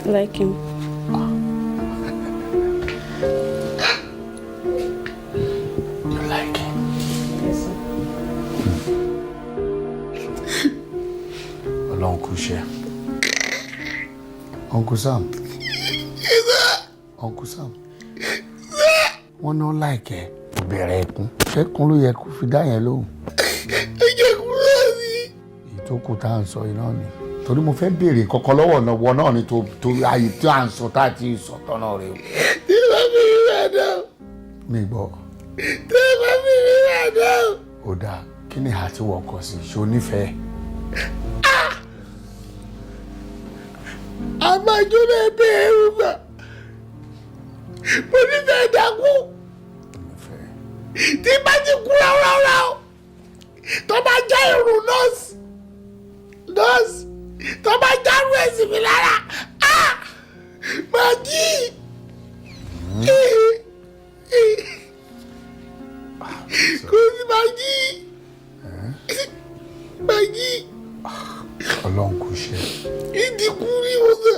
Like him. You like him? Yes, sir. Ọlọ́run kú iṣẹ́. Uncle Sam. Uncle Sam. Wọ́n ní ó láìkẹ́ bẹ̀rẹ̀ ẹkún. Ṣẹ́kun ló yẹ kó fi dá yẹn lóhùn. Èyí tó kù tá à ń sọ yìí náà ni. Torí mo fẹ́ béèrè kọ́kọ́ lọ́wọ́ ọ̀nà wọ náà ni tó ayé tí à ń sọ tá à ti sọ tọ́nà rẹ o. Tí bá fi rí rẹ̀ dán. Mi gbọ́. Tí bá fi rí rẹ̀ dán. Ó dáa, kí ni àti wọ̀ kọ sí? Ṣé o nífẹ̀ẹ́? Àmàjọ náà bẹ̀rù gbà. Mo nífẹ̀ẹ́ dákú. Tí bá ti kú ráúráúráú, tó bá já irun nọ́ọ̀sì, nọ́ọ̀sì, tó bá já irun ẹ̀sìn mi lára, máa jí. Kò sí máa jí. Máa jí. Ọlọ́run kú iṣẹ́. Ìdínkù ni mo sọ.